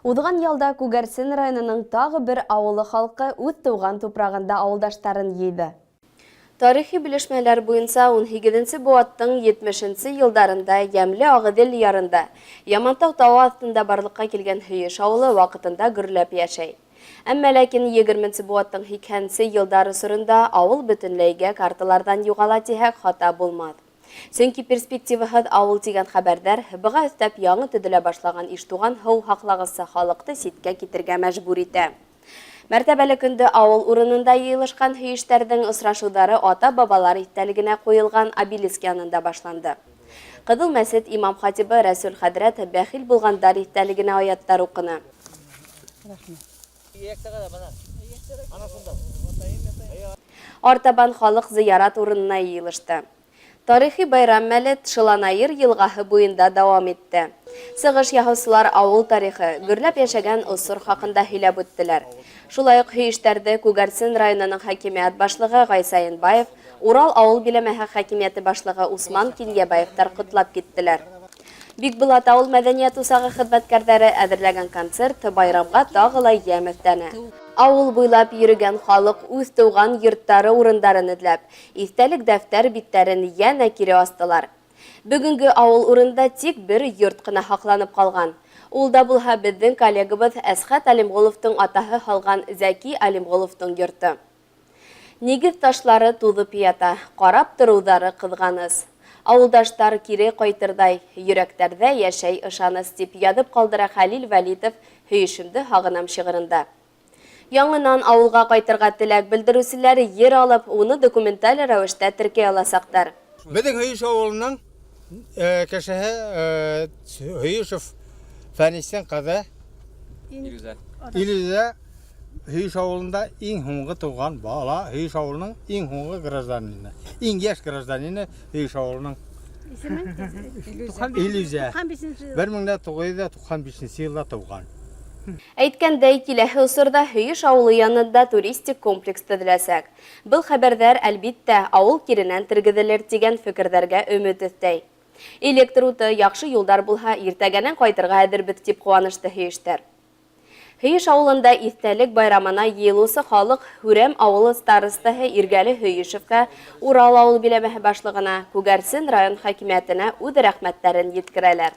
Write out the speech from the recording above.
Уҙған ялда Күгәрсен районының тағы бер ауылы халҡы үҙ тыуған тупрағында ауылдаштарын йыйҙы. Тарихи белешмәләр буйынса 18-нсе быуаттың 70-нсе йылдарында йәмле Ағиҙел ярында, Ямантау тауы аҫтында барлыҡҡа килгән Һөйөш ауылы ваҡытында гөрләп йәшәй. Әммә ләкин 20-нсе быуаттың 80-нсе йылдары осоронда ауыл бөтөнләйгә карталарҙан юғала тиһәк, хата булмаҫ. Сөнки перспективаһыҙ ауыл тигән хәбәрҙәр, быға өҫтәп яңы төҙөлә башлаған Иштуған һыу һаҡлағысы халыҡты ситкә китергә мәжбүр итә. Мәртәбәле көндө ауыл урынында йыйылышҡан һөйөштәрҙең осрашыуҙары ата-бабалар иҫтәлегенә ҡуйылған обелиск янында башланды. Ҡыҙыл мәсет имам-хатибы Рәсүл хәҙрәт бәхил булғандар иҫтәлегенә аяттар уҡыны. Артабан халыҡ зыярат урынына йыйылышты. Тарихи байрам мәле Тшыланаир йылғаһы буйында дауам итте. Сығыш яһаусылар ауыл тарихы, гөрләп йәшәгән осор хакында һөйләп үттеләр. Шулай уҡ һөйөштәрҙе Күгәрсен районының хакимиәт башлығы Гайса Янбаев, Урал авыл биләмәһе хакимиәте башлыгы Усман Кинйәбаевтар котлап киттеләр. Бикбулат авыл мәдәният усагы хезмәткәрҙәре әҙерләгән концерт байрамға тағы ла ямь өҫтәне. Авыл буйлап йөрөгән халыҡ үҙ тыуған йорттары урындарын эҙләп, иҫтәлек дәфтәр биттәрен йәнә кире астылар. Бөгөнгө авыл урынында тик бер йорт ҡына һаҡланып ҡалған. Ул да булһа беҙҙең коллегабыҙ Әсхәт Алимғоловтың атаһы һалған Зәки Алимғоловтың йорто. Нигеҙ ташлары туҙып ята, ҡарап тороуҙары ҡыҙғаныс. Ауылдаштар кире ҡайтырҙай, йөрәктәрҙә йәшәй ышаныс, тип яҙып ҡалдыра Хәлил Вәлитов Һөйөшөмдө һағынам шиғырында. Яңынан ауылға ҡайтырға теләк белдереүселәр ер алып, уны документаль рәүештә теркәй аласаҡтар. Беҙҙең Һөйөш авылының кешеһе Һөйөшев Фәнистең ҡыҙы Илүзә. Илүзә Һөйөш авылында иң һуңғы тыуған бала, Һөйөш авылының иң һуңғы гражданины, иң йәш гражданины Һөйөш авылының. Исеме? Илүзә. 95 1995 йылда тыуған. Әйткәндәй, киләһе осорҙа Һөйөш ауылы янында туристик комплекс төҙөләсәк. Был хәбәрҙәр, әлбиттә, ауыл киренән тергеҙелер тигән фекерҙәргә өмөт өҫтәй. Электр уты, яҡшы юлдар булһа, иртәгәнән ҡайтырға әҙербеҙ, тип ҡыуанышты һөйөштәр. Һөйөш ауылында иҫтәлек байрамына йыйылыусы халыҡ Һүрәм ауылы старостаһы Иргәле Һөйөшевкә, Урал ауыл биләмәһе башлығына, Күгәрсен район хакимиәтенә үҙ рәхмәттәрен еткерәләр.